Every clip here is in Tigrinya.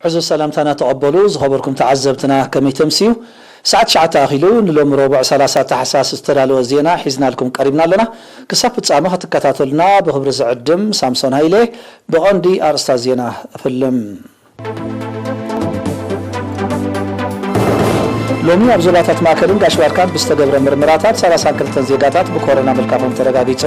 ዕዙዝ ሰላምታና ተቐበሉ። ዝኸበርኩም ተዓዘብትና፣ ከመይ ተምስዩ? ሰዓት ትሽዓተ ኣኺሉ፣ ንሎሚ ረቡዕ ሰላሳ ታሕሳስ ዝተዳለወ ዜና ሒዝናልኩም ቀሪብና ኣለና። ክሳብ ፍጻመ ክትከታተሉና ብኽብሪ ዝዕድም ሳምሶን ሃይለ። ብቐንዲ ኣርእስታት ዜና እፍልም። ሎሚ ኣብ ዞባታት ማእከልን ጋሽ ባርካን ብዝተገብረ ምርመራታት ሰላሳን ክልተን ዜጋታት ብኮሮና ምልካፎም ተረጋጊጹ።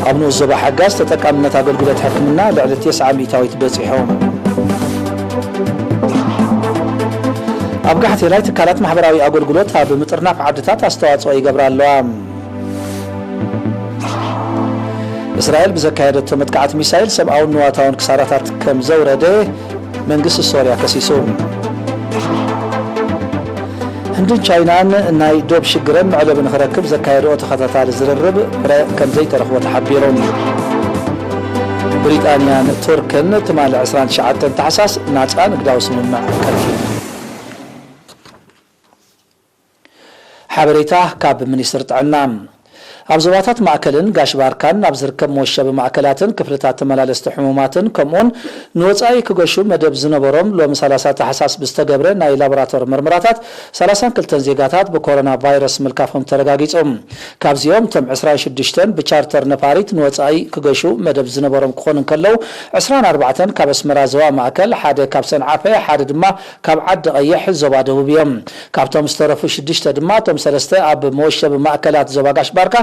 ኣብ ንኡስ ዞባ ሓጋዝ ተጠቃምነት ኣገልግሎት ሕክምና ልዕሊ ተስዓ ሚእታዊት በጺሑ። ኣብ ጋሕቴላይ ትካላት ማሕበራዊ ኣገልግሎት ኣብ ምጥርናፍ ዓድታት ኣስተዋጽኦ ይገብራ ኣለዋ። እስራኤል ብዘካየደቶ መጥቃዕቲ ሚሳይል ሰብኣውን ንዋታውን ክሳራታት ከም ዘውረደ መንግስቲ ሶርያ ከሲሱ። ህንድን ቻይናን ናይ ዶብ ሽግረን መዕለቢ ንኽረክብ ዘካየድኦ ተኸታታሊ ዝርርብ ፍረ ከም ዘይተረኽቦ ተሓቢሩ። ብሪጣንያን ቱርክን ትማሊ ዕስራን ትሽዓተን ታሕሳስ ናጻ ንግዳዊ ስምምዕ ከርኪበን። ሓበሬታ ካብ ሚኒስትሪ ጥዕና። ኣብ ዞባታት ማእከልን ጋሽ ባርካን ኣብ ዝርከብ መወሸቢ ማእከላትን ክፍልታት ተመላለስቲ ሕሙማትን ከምኡውን ንወጻኢ ክገሹ መደብ ዝነበሮም ሎሚ ሰላሳ ታሕሳስ ብዝተገብረ ናይ ላቦራቶሪ ምርመራታት ሰላሳን ክልተን ዜጋታት ብኮሮና ቫይረስ ምልካፎም ተረጋጊጹ። ካብዚኦም እቶም ዕስራን ሽዱሽተን ብቻርተር ነፋሪት ንወጻኢ ክገሹ መደብ ዝነበሮም ክኾኑ እንከለዉ፣ ዕስራን ኣርባዕተን ካብ ኣስመራ ዞባ ማእከል፣ ሓደ ካብ ሰንዓፈ፣ ሓደ ድማ ካብ ዓዲ ቀይሕ ዞባ ደቡብ እዮም። ካብቶም ዝተረፉ ሽዱሽተ ድማ እቶም ሰለስተ ኣብ መወሸቢ ማእከላት ዞባ ጋሽ ባርካ፣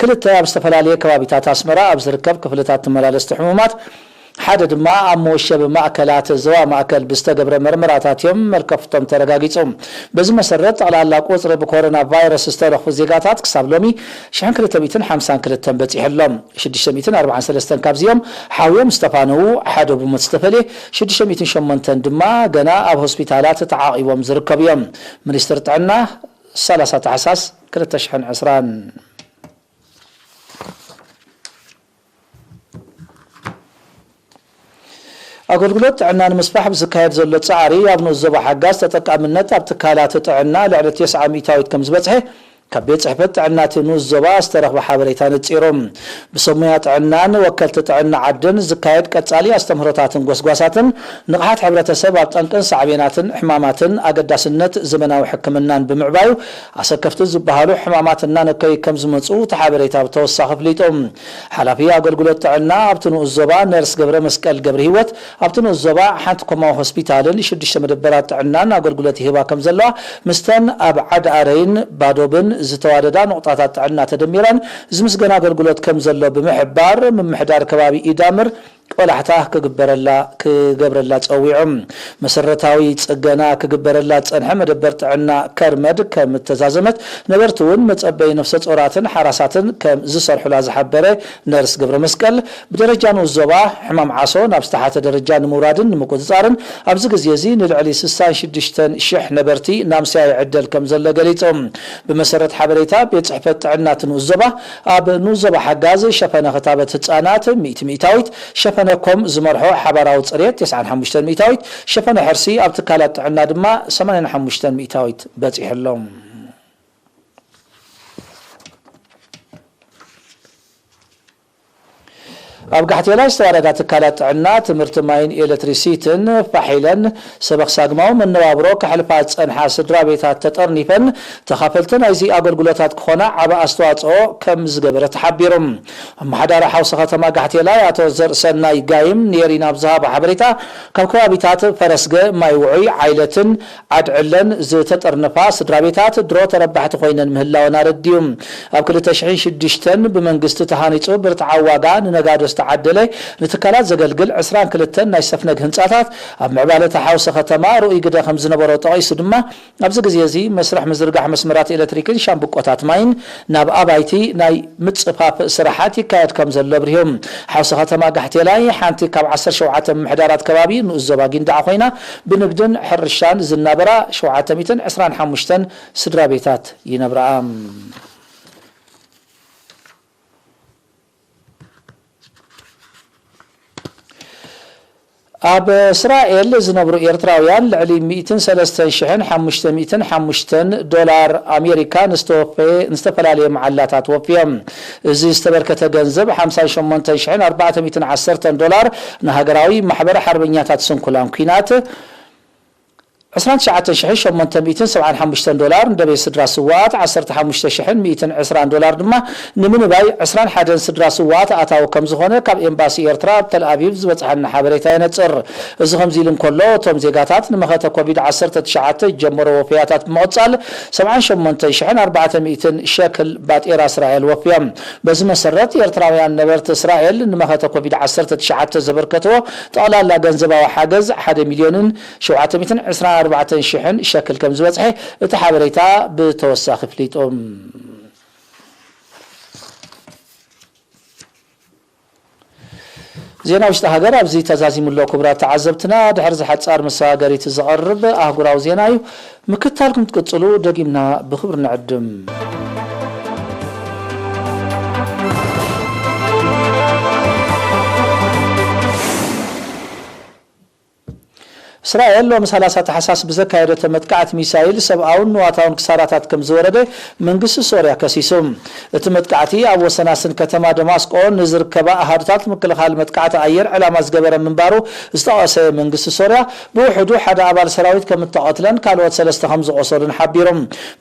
ክልተ ኣብ ዝተፈላለየ ከባቢታት ኣስመራ ኣብ ዝርከብ ክፍልታት ተመላለስቲ ሕሙማት፣ ሓደ ድማ ኣብ መወሸቢ ማእከላት ዞባ ማእከል ብዝተገብረ መርመራታት እዮም መልከፍቶም ተረጋጊጹ። በዚ መሰረት ጠቕላላ ቁጽሪ ብኮሮና ቫይረስ ዝተለኽፉ ዜጋታት ክሳብ ሎሚ ሽሕን ክልተ ሚእትን ሓምሳን ክልተን በጺሑ ኣሎ። ሽዱሽተ ሚእትን ኣርባዓን ሰለስተን ካብዚኦም ሓውዮም ዝተፋነዉ፣ ሓደ ብሞት ዝተፈልየ፣ ሽዱሽተ ሚእትን ሸሞንተን ድማ ገና ኣብ ሆስፒታላት ተዓቒቦም ዝርከቡ እዮም። ሚኒስትሪ ጥዕና፣ ሰላሳ ታሕሳስ ክልተ ሽሕን ዕስራን። ኣገልግሎት ጥዕና ንምስፋሕ ብዝካየድ ዘሎ ጻዕሪ፣ ኣብ ንኡስ ዞባ ሓጋዝ ተጠቃምነት ኣብ ትካላት ጥዕና ልዕሊ ተስዓ ሚእታዊት ከም ዝበጽሐ ካብ ቤት ጽሕፈት ጥዕና እቲ ንኡስ ዞባ ዝተረኽበ ሓበሬታ ነጺሩ። ብሰብ ሞያ ጥዕናን ወከልቲ ጥዕና ዓድን ዝካየድ ቀጻሊ ኣስተምህሮታትን ጎስጓሳትን፣ ንቕሓት ሕብረተሰብ ኣብ ጠንቅን ሳዕቤናትን ሕማማትን ኣገዳስነት ዘመናዊ ሕክምናን ብምዕባዩ፣ ኣሰከፍቲ ዝበሃሉ ሕማማት እናነከዩ ከም ዝመጹ እቲ ሓበሬታ ብተወሳኺ ኣፍሊጡ። ሓላፊ ኣገልግሎት ጥዕና ኣብቲ ንኡስ ዞባ ነርስ ገብረ መስቀል ገብረ ህይወት፣ ኣብቲ ንኡስ ዞባ ሓንቲ ኮማዊ ሆስፒታልን ሽዱሽተ መደበራት ጥዕናን ኣገልግሎት ይህባ ከም ዘለዋ፣ ምስተን ኣብ ዓዲ ኣረይን ባዶብን ዝተዋደዳ ንቑጣታት ጥዕና ተደሚረን ዝምስገን ኣገልግሎት ከም ዘሎ ብምሕባር፣ ምምሕዳር ከባቢ ኢዳምር ቆላሕታ ክግበረላ፣ ክገብረላ ጸዊዑ። መሰረታዊ ጽገና ክግበረላ ዝጸንሐ መደበር ጥዕና ከርመድ ከም እተዛዘመት፣ ነበርቲ እውን መጸበይ ነፍሰ ጾራትን ሓራሳትን ከም ዝሰርሑላ ዝሓበረ ነርስ ገብረ መስቀል፣ ብደረጃ ንኡስ ዞባ ሕማም ዓሶ ናብ ዝተሓተ ደረጃ ንምውራድን ንምቁጽጻርን ኣብዚ ግዜ እዚ ንልዕሊ ስሳን ሽዱሽተን ሽሕ ነበርቲ ናምስያ ይዕደል ከም ዘሎ ገሊጹ። ብመሰረት ሓበሬታ ቤት ጽሕፈት ጥዕና እቲ ንኡስ ዞባ፣ ኣብ ንኡስ ዞባ ሓጋዝ ሸፈነ ክታበት ህጻናት ሚእቲ ሚእታዊት፣ ሸፈነ ኮም ዝመርሖ ሓባራዊ ጽሬት ተስዓን ሓሙሽተን ሚእታዊት፣ ሸፈነ ሕርሲ ኣብ ትካላት ጥዕና ድማ ሰማንያን ሓሙሽተን ሚእታዊት በጺሑ ኣሎ። ኣብ ጋሕቴላይ ዝተዋረዳ ትካላት ጥዕና፣ ትምህርቲ፣ ማይን ኤሌክትሪሲቲን ፋሕ ኢለን ሰበኽ ሳግማዊ መነባብሮ ከሕልፋ ዝጸንሓ ስድራ ቤታት ተጠርኒፈን ተኻፈልቲ ናይዚ ኣገልግሎታት ክኾና ዓቢ ኣስተዋጽኦ ከም ዝገበረ ተሓቢሩ። ኣመሓዳሪ ሓውሲ ከተማ ጋሕቴላይ ኣቶ ዘርእሰናይ ጋይም ንኤሪና ኣብ ዝሃቦ ሓበሬታ፣ ካብ ከባቢታት ፈረስገ፣ ማይ ውዑይ፣ ዓይለትን ዓድዕለን ዝተጠርነፋ ስድራ ቤታት ድሮ ተረባሕቲ ኮይነን ምህላወን ኣረዲኡ። ኣብ ክልተ ሽሕን ሽዱሽተን ብመንግስቲ ተሃኒጹ ብርትዓዊ ዋጋ ንነጋዶ ዝተዓደለ ንትካላት ዘገልግል ዕስራን ክልተን ናይ ሰፍነግ ህንጻታት ኣብ ምዕባለ እታ ሓውሲ ከተማ ርኡይ ግደ ከም ዝነበሮ ጠቒሱ ድማ ኣብዚ ግዜ እዚ መስርሕ ምዝርጋሕ መስመራት ኤሌክትሪክን ሻምብቆታት ማይን ናብ ኣባይቲ ናይ ምጽፋፍ ስራሓት ይካየድ ከም ዘሎ ኣብሪሁ። ሓውሲ ከተማ ጋሕቴላይ ሓንቲ ካብ ዓሰርተ ሸውዓተ ምምሕዳራት ከባቢ ንኡስ ዞባ ጊንዳዕ ኮይና፣ ብንግድን ሕርሻን ዝናበራ ሸውዓተ ሚእትን ዕስራን ሓሙሽተን ስድራ ቤታት ይነብርኣ። ኣብ እስራኤል ዝነብሩ ኤርትራውያን ልዕሊ ሚእትን ሰለስተን ሽሕን ሓሙሽተ ሚእትን ሓሙሽተን ዶላር ኣሜሪካ ንዝተወፈየ ንዝተፈላለየ መዓላታት ወፍዮም። እዚ ዝተበርከተ ገንዘብ ሓምሳን ሸሞንተን ሽሕን ኣርባዕተ ሚእትን ዓሰርተን ዶላር ንሃገራዊ ማሕበር ሓርበኛታት ስንኩላን ኲናት፣ ዕስራን ትሽዓተን ሽሕን ሸሞንተ ሚእትን ሰብዓን ሓሙሽተን ዶላር፣ ንደቤት ስድራ ስዋኣት ዓሰርተ ሓሙሽተ ሽሕን ሚእትን ዕስራን ዶላር ድማ ንምንባይ ዕስራን ሓደን ስድራ ስዋኣት ኣታዊ ከም ዝኾነ ካብ ኤምባሲ ኤርትራ ኣብ ተልኣቪቭ ዝበጽሓና ሓበሬታ የነጽር። እዚ ከምዚ ኢሉ እንከሎ፣ እቶም ዜጋታት ንመኸተ ኮቪድ ዓሰርተ ትሽዓተ ዝጀመሮ ወፈያታት ብምቕጻል ሰብዓን ሸሞንተን ሽሕን ኣርባዕተ ሚእትን ሸክል ባጤራ እስራኤል ወፍዮም። በዚ መሰረት፣ ኤርትራውያን ነበርቲ እስራኤል ንመኸተ ኮቪድ ዓሰርተ ትሽዓተ ዘበርከትዎ ጠቕላላ ገንዘባዊ ሓገዝ ሓደ ሚልዮንን ሸውዓተ ሚእትን ዕስራን ኣርባዕተን ሽሕን ሸክል ከም ዝበጽሐ እቲ ሓበሬታ ብተወሳኺ ኣፍሊጡ። ዜና ውሽጢ ሃገር ኣብዚ ተዛዚሙ ኣሎ። ክቡራት ተዓዘብትና፣ ድሕሪ ዝሓጻር መሰጋገሪት ዝቐርብ ኣህጉራዊ ዜና እዩ። ምክታልኩም ክትቅጽሉ ደጊምና ብኽብሪ ንዕድም። እስራኤል ሎሚ ሰላሳ ታሕሳስ ብዘካየደቶ መጥቃዕቲ ሚሳይል ሰብኣውን ንዋታውን ክሳራታት ከም ዝወረደ መንግስቲ ሶርያ ከሲሱ። እቲ መጥቃዕቲ ኣብ ወሰናስን ከተማ ደማስቆ ንዝርከባ ኣሃዱታት ምክልኻል መጥቃዕቲ ኣየር ዕላማ ዝገበረ ምንባሩ ዝጠቐሰ መንግስቲ ሶርያ፣ ብውሕዱ ሓደ ኣባል ሰራዊት ከም እተቐትለን ካልኦት ሰለስተ ከም ዝቖሰሉን ሓቢሩ።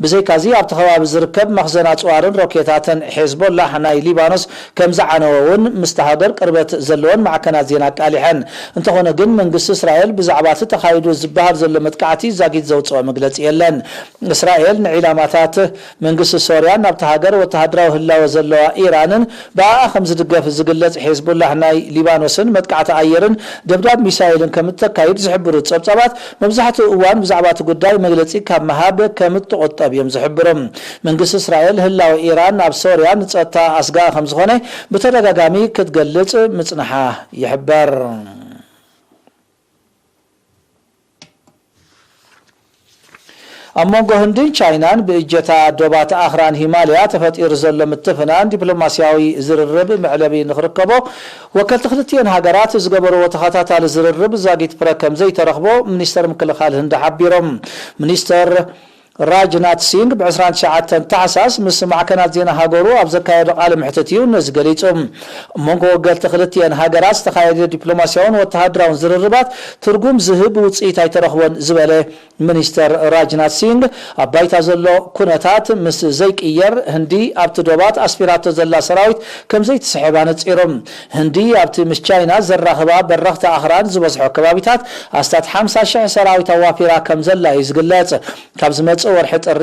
ብዘይካዚ ኣብቲ ከባቢ ዝርከብ መኽዘን ኣጽዋርን ሮኬታትን ሄዝቦላህ ናይ ሊባኖስ ከም ዝዓነወ እውን ምስቲ ሃገር ቅርበት ዘለወን ማዕከናት ዜና ኣቃሊሐን። እንተኾነ ግን መንግስቲ እስራኤል ብዛዕባ እቲ ተኻይዱ ዝበሃል ዘሎ መጥቃዕቲ ዛጊት ዘውፅኦ መግለፂ የለን። እስራኤል ንዒላማታት መንግስቲ ሶርያን ናብቲ ሃገር ወተሃደራዊ ህላወ ዘለዋ ኢራንን ብኣኣ ከም ዝድገፍ ዝግለጽ ሄዝቡላህ ናይ ሊባኖስን መጥቃዕቲ ኣየርን ደብዳብ ሚሳይልን ከም እተካይድ ዝሕብሩ ጸብጻባት፣ መብዛሕትኡ እዋን ብዛዕባ እቲ ጉዳይ መግለጺ ካብ ምሃብ ከም እትቑጠብ እዮም ዝሕብሩ። መንግስቲ እስራኤል ህላወ ኢራን ኣብ ሶርያ ንጸጥታ ኣስጋኢ ከም ዝኾነ ብተደጋጋሚ ክትገልጽ ምጽንሓ ይሕበር። ኣብ መንጎ ህንድን ቻይናን ብእጀታ ዶባት ኣኽራን ሂማልያ ተፈጢሩ ዘሎ ምትፍናን ዲፕሎማስያዊ ዝርርብ መዕለቢ ንኽርከቦ ወከልቲ ክልቲኤን ሃገራት ዝገበርዎ ተኸታታሊ ዝርርብ ዛጊት ፍረ ከም ዘይተረኽቦ ሚኒስተር ምክልኻል ህንዲ ሓቢሮም። ሚኒስተር ራጅናት ሲንግ ብ ዕስራን ትሽዓተን ታሕሳስ ምስ ማዕከናት ዜና ሃገሩ ኣብ ዘካየዶ ቃለ መሕትት እዩ ነዚ ገሊጹ። ኣብ መንጎ ወገልቲ ክልቲኤን ሃገራት ዝተኻየደ ዲፕሎማስያውን ወተሃደራውን ዝርርባት ትርጉም ዝህብ ውጽኢት ኣይተረኽቦን ዝበለ ሚኒስተር ራጅናት ሲንግ፣ ኣብ ባይታ ዘሎ ኩነታት ምስ ዘይቅየር፣ ህንዲ ኣብቲ ዶባት ኣስፊራቶ ዘላ ሰራዊት ከም ዘይትስሕብ ኣነጺሩ። ህንዲ ኣብቲ ምስ ቻይና ዘራኽባ በረኽቲ ኣኽራን ዝበዝሖ ከባቢታት ኣስታት ሓምሳ ሽሕ ሰራዊት ኣዋፊራ ከም ዘላ እዩ ዝግለጽ። ካብ ዝመጽእ ወርሒ ጥሪ፣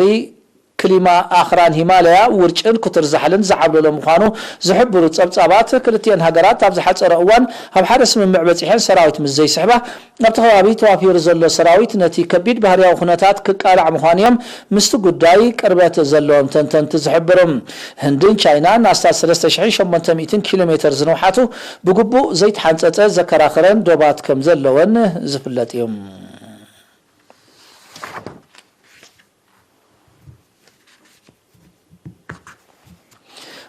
ክሊማ ኣኽራን ሂማለያ ውርጭን ክቱር ዛሕልን ዝዓብለሎ ምዃኑ ዝሕብሩ ጸብጻባት፣ ክልቲኤን ሃገራት ኣብ ዝሓጸረ እዋን ኣብ ሓደ ስምምዕ በጺሐን ሰራዊት ምስ ዘይስሕባ፣ ኣብቲ ከባቢ ተዋፊሩ ዘሎ ሰራዊት ነቲ ከቢድ ባህርያዊ ኩነታት ክቃላዕ ምዃኑ እዮም ምስቲ ጉዳይ ቅርበት ዘለዎም ተንተንቲ ዝሕብሩ። ህንድን ቻይናን ኣስታት ሰለስተ ሽሕን ሸሞንተ ሚእትን ኪሎ ሜተር ዝንውሓቱ ብግቡእ ዘይተሓንጸጸ ዘከራኽረን ዶባት ከም ዘለወን ዝፍለጥ እዩ።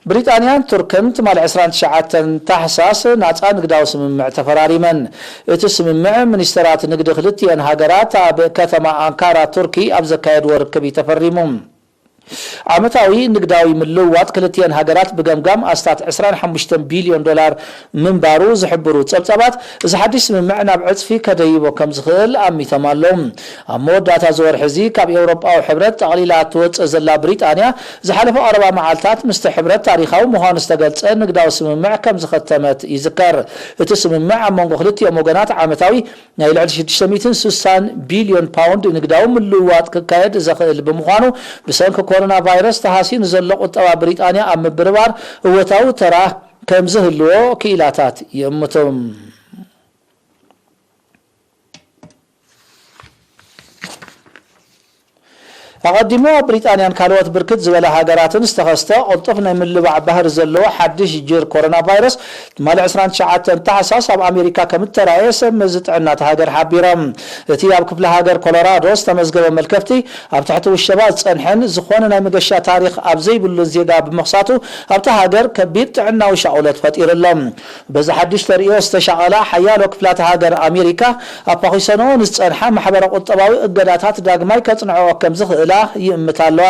ብሪጣንያን ቱርክን ትማሊ ዕስራን ትሽዓተን ታሕሳስ ናጻ ንግዳዊ ስምምዕ ተፈራሪመን። እቲ ስምምዕ ሚኒስተራት ንግዲ ክልቲኤን ሃገራት ኣብ ከተማ ኣንካራ ቱርኪ ኣብ ዘካየድዎ ርክብ እዩ ተፈሪሙ። ዓመታዊ ንግዳዊ ምልውዋጥ ክልቲኤን ሃገራት ብገምጋም ኣስታት ዕስራን ሓሙሽተን ቢልዮን ዶላር ምንባሩ ዝሕብሩ ጸብጻባት፣ እዚ ሓድሽ ስምምዕ ናብ ዕጽፊ ከደይቦ ከም ዝኽእል ኣሚቶም ኣለዉ። ኣብ መወዳእታ እዚ ወርሒ እዚ ካብ ኤውሮጳዊ ሕብረት ጠቕሊላ ትወጽእ ዘላ ብሪጣንያ፣ ዝሓለፈ ቀረባ መዓልታት ምስቲ ሕብረት ታሪኻዊ ምዃኑ ዝተገልጸ ንግዳዊ ስምምዕ ከም ዝኸተመት ይዝከር። እቲ ስምምዕ ኣብ መንጎ ክልቲኦም ወገናት ዓመታዊ ናይ ልዕሊ ሽዱሽተ ሚእትን ስሳን ቢልዮን ፓውንድ ንግዳዊ ምልውዋጥ ክካየድ ዘኽእል ብምዃኑ፣ ብሰንኪ ኮሮና ቫይረስ ተሃስዩ ንዘሎ ቁጠባ ብሪጣንያ ኣብ ምብርባር እወታዊ ተራ ከም ዝህልዎ ክኢላታት ይእምቱ። ኣቐዲሙ ኣብ ብሪጣንያን ካልኦት ብርክት ዝበላ ሃገራትን ዝተኸስተ ቅልጡፍ ናይ ምልባዕ ባህሪ ዘለዎ ሓድሽ ጅር ኮሮና ቫይረስ ትማሊ ዕስራን ትሽዓተን ታሕሳስ ኣብ ኣሜሪካ ከም እተራእየ ሰብ መዚ ጥዕና እታ ሃገር ሓቢሮም። እቲ ኣብ ክፍለ ሃገር ኮሎራዶ ዝተመዝገበ መልከፍቲ ኣብ ትሕቲ ውሸባ ዝጸንሐን ዝኾነ ናይ መገሻ ታሪኽ ኣብ ዘይብሉን ዜጋ ብምኽሳቱ ኣብታ ሃገር ከቢድ ጥዕናዊ ሻቕሎት ፈጢሩ ኣሎ። በዚ ሓድሽ ተርእዮ ዝተሻቐላ ሓያሎ ክፍላተ ሃገር ኣሜሪካ ኣፋኺሰንኦ ንዝጸንሓ ማሕበረ ቁጠባዊ እገዳታት ዳግማይ ከጽንዕኦ ከም ዝኽእላ ይእምታ ኣለዋ።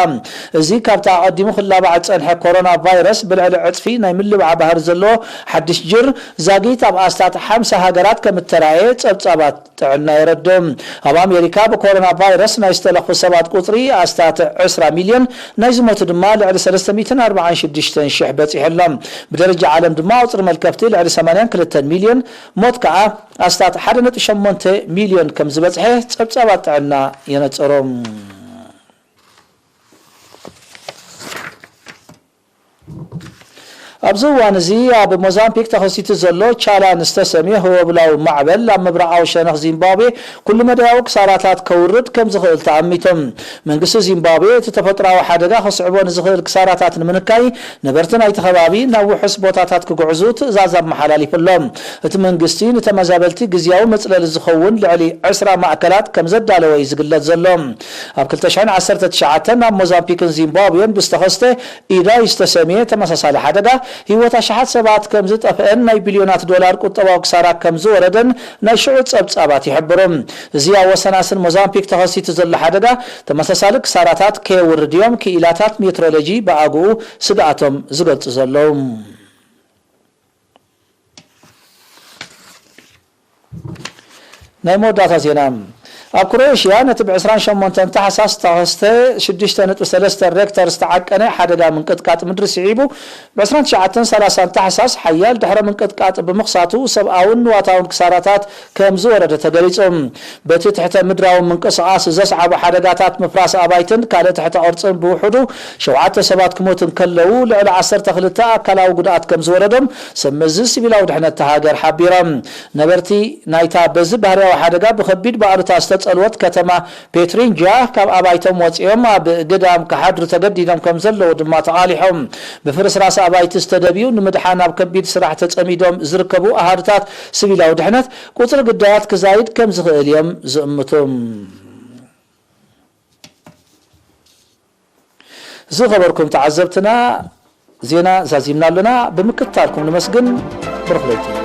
እዚ ካብቲ ኣቐዲሙ ክላባዕ ዝጸንሐ ኮሮና ቫይረስ ብልዕሊ ዕጽፊ ናይ ምልባዕ ባህሪ ዘለዎ ሓድሽ ጅር ዛጊት ኣብ ኣስታት ሓምሳ ሃገራት ከም እተራእየ ጸብጻባት ጥዕና የረድእ። ኣብ ኣሜሪካ ብኮሮና ቫይረስ ናይ ዝተለኽፉ ሰባት ቁጽሪ ኣስታት ዕስራ ሚልዮን፣ ናይ ዝሞቱ ድማ ልዕሊ ሰለስተ ሚእትን ኣርባዓን ሽዱሽተን ሽሕ በጺሑ ኣሎ። ብደረጃ ዓለም ድማ ቁጽሪ መልከፍቲ ልዕሊ ሰማንያን ክልተን ሚልዮን፣ ሞት ከኣ ኣስታት ሓደ ነጥቢ ሸሞንተ ሚልዮን ከም ዝበጽሐ ጸብጻባት ጥዕና የነጽሩ። ኣብዚ እዋን እዚ ኣብ ሞዛምቢክ ተኸሲቱ ዘሎ ቻላን ዝተሰምየ ህወብላዊ ማዕበል ኣብ ምብራቓዊ ሸነኽ ዚምባብዌ ኩሉ መዳያዊ ክሳራታት ከውርድ ከም ዝኽእል ተኣሚቱ። መንግስቲ ዚምባብዌ እቲ ተፈጥሮኣዊ ሓደጋ ከስዕቦ ንዝኽእል ክሳራታት ንምንካይ ነበርቲ ናይቲ ከባቢ ናብ ውሑስ ቦታታት ክጉዕዙ ትእዛዝ ኣመሓላሊፉ ኣሎ። እቲ መንግስቲ ንተመዛበልቲ ግዝያዊ መጽለሊ ዝኸውን ልዕሊ ዕስራ ማእከላት ከም ዘዳለወ እዩ ዝግለጽ ዘሎ። ኣብ ክልተ ሽሕን ዓሰርተ ትሽዓተን ኣብ ሞዛምቢክን ዚምባብዌን ብዝተኸስተ ኢዳይ ዝተሰምየ ተመሳሳሊ ሓደጋ ህይወት ኣሽሓት ሰባት ከም ዝጠፍአን ናይ ቢልዮናት ዶላር ቁጠባዊ ክሳራ ከም ዝወረደን ናይ ሽዑ ጸብጻባት ይሕብሩ። እዚ ኣብ ወሰናስን ሞዛምቢክ ተኸሲቱ ዘሎ ሓደጋ ተመሳሳሊ ክሳራታት ከየውርድ እዮም ክኢላታት ሜትሮሎጂ ብኣግኡ ስግኣቶም ዝገልጹ ዘለዉ። ናይ መወዳእታ ዜና። ኣብ ክሮኤሽያ ነቲ ብ ዕስራን ሸሞንተን ታሕሳስ ዝተኸስተ ሽዱሽተ ነጥቢ ሰለስተ ሬክተር ዝተዓቀነ ሓደጋ ምንቅጥቃጥ ምድሪ ስዒቡ፣ ብ ዕስራን ትሽዓተን ሰላሳን ታሕሳስ ሓያል ድሕረ ምንቅጥቃጥ ብምኽሳቱ ሰብኣውን ንዋታውን ክሳራታት ከም ዝወረደ ተገሊጹ። በቲ ትሕተ ምድራዊ ምንቅስቓስ ዘስዓቡ ሓደጋታት ምፍራስ ኣባይትን ካልእ ትሕተ ቅርጽን ብውሑዱ ሸውዓተ ሰባት ክሞቱ እንከለዉ፣ ልዕሊ ዓሰርተ ክልተ ኣካላዊ ጉድኣት ከም ዝወረዶም ሰብ መዚ ሲቪላዊ ድሕነት እታ ሃገር ሓቢሮም። ነበርቲ ናይታ በዚ ባህርያዊ ሓደጋ ብኸቢድ ብኣሉታ ዝተጸልወት ከተማ ፔትሪንጃ ካብ ኣባይቶም ወጺኦም ኣብ ግዳም ክሓድሩ ተገዲዶም ከም ዘለዉ ድማ ተቓሊሖም። ብፍርስራስ ኣባይቲ ዝተደብዩ ንምድሓን ኣብ ከቢድ ስራሕ ተጸሚዶም ዝርከቡ ኣሃዱታት ሲቪላዊ ድሕነት ቁጽሪ ግዳያት ክዛይድ ከም ዝኽእል እዮም ዝእምቱ። ዝኸበርኩም ተዓዘብትና፣ ዜና ዛዚምና ኣለና። ብምክትታልኩም ንመስግን። ብሩኽ ለይቲ።